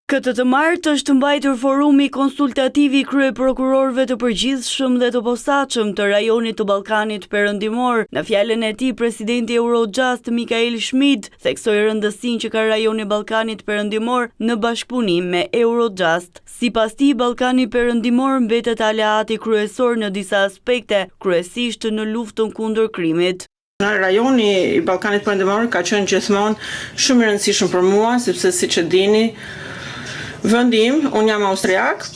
Këtë të martë është mbajtur forumi konsultativ i kryeprokurorëve të përgjithshëm dhe të posaçëm të rajonit të Ballkanit Perëndimor. Në fjalën e tij, presidenti i Eurojust Michael Schmid theksoi rëndësinë që ka rajoni i Ballkanit Perëndimor në bashkëpunim me Eurojust. Sipas tij, Ballkani Perëndimor mbetet aleati kryesor në disa aspekte, kryesisht në luftën kundër krimit. Rajoni i Ballkanit Perëndimor ka qenë gjithmonë shumë i rëndësishëm për mua, sepse siç e dini, vendi im, unë jam austriak,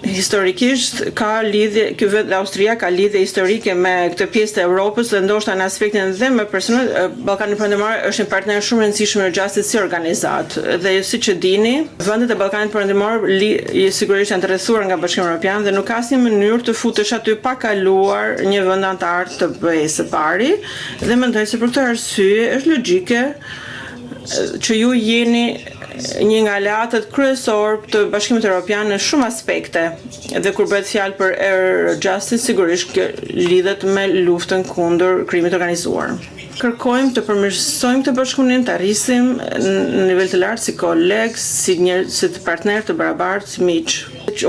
historikisht ka lidhje, ky vend Austria ka lidhje historike me këtë pjesë të Evropës dhe ndoshta në aspektin dhe më personal, Ballkani Perëndimor është një partner shumë i rëndësishëm i Eurojustit si organizatë. Dhe ju siç e dini, vendet e Ballkanit Perëndimor li, sigurisht janë të rrethuar nga Bashkimi Evropian dhe nuk ka asnjë mënyrë të futesh aty pa kaluar një vend anëtar të BE-së së pari dhe mendoj se për këtë arsye është logjike që ju jeni një nga aleatët kryesor të Bashkimit Evropian në shumë aspekte dhe kur bëhet fjalë për Eurojustin sigurisht kjo lidhet me luftën kundër krimit të organizuar. Kërkojmë të përmirësojmë këtë bashkëpunim, ta rrisim në nivel të lartë si kolegë, si njerëz, si partnerë të barabartë, si miq.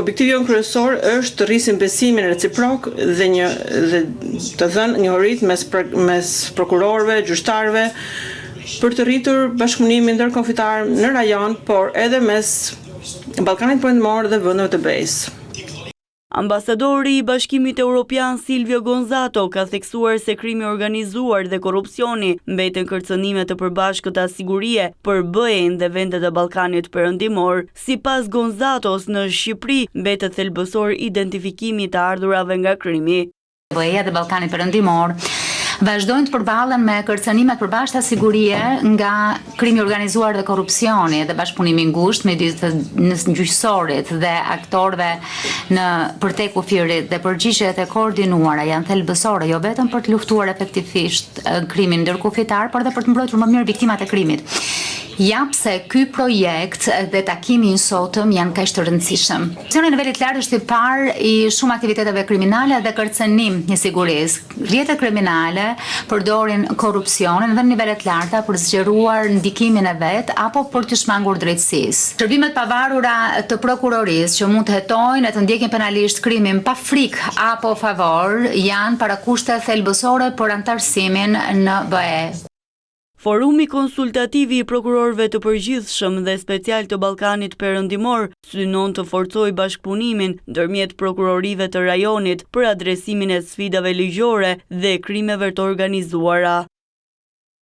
Objektivi jonë kryesor është të rrisim besimin reciprok dhe një dhe të dhënë njohuritë mes mes prokurorëve, gjyqtarëve për të rritur bashkëpunimin ndërkufitar në rajon, por edhe mes Ballkanit Perëndimor dhe vendeve të BE-së. Ambasadori i Bashkimit Europian Silvio Gonzato ka theksuar se krimi i organizuar dhe korrupsioni mbeten kërcënime të përbashkëta sigurie për BE-në dhe vendet e Ballkanit Perëndimor. Sipas Gonzatos, në Shqipëri mbetet thelbësor identifikimi i të ardhurave nga krimi. BE-ja dhe Ballkani Perëndimor vazhdojnë të përballen me kërcënime të përbashkëta sigurie nga krimi i organizuar dhe korrupsioni dhe bashkëpunimi i ngushtë midis gjyqësorit dhe aktorëve në përtej kufirit dhe përgjigjet e koordinuara janë thelbësore jo vetëm për të luftuar efektivisht krimin ndërkufitar, por edhe për të mbrojtur më mirë viktimat e krimit. Ja pse ky projekt dhe takimi i sotëm janë kaq të rëndësishëm. Korrupsioni i nivelit të lartë është tipar i shumë aktiviteteve kriminale dhe kërcënim i sigurisë. Rrjetet kriminale përdorin korrupsionin edhe në nivele të larta për të zgjeruar ndikimin e vet apo për t'i shmangur drejtësisë. Shërbimet e pavarura të prokurorisë që mund të hetojnë e të ndjekin penalisht krimin pa frikë apo favor janë parakushte thelbësore për anëtarësimin në BE. Forumi Konsultativ i Prokurorëve të Përgjithshëm dhe Special të Ballkanit Perëndimor synon të forcojë bashkëpunimin ndërmjet prokurorive të rajonit për adresimin e sfidave ligjore dhe krimeve të organizuara.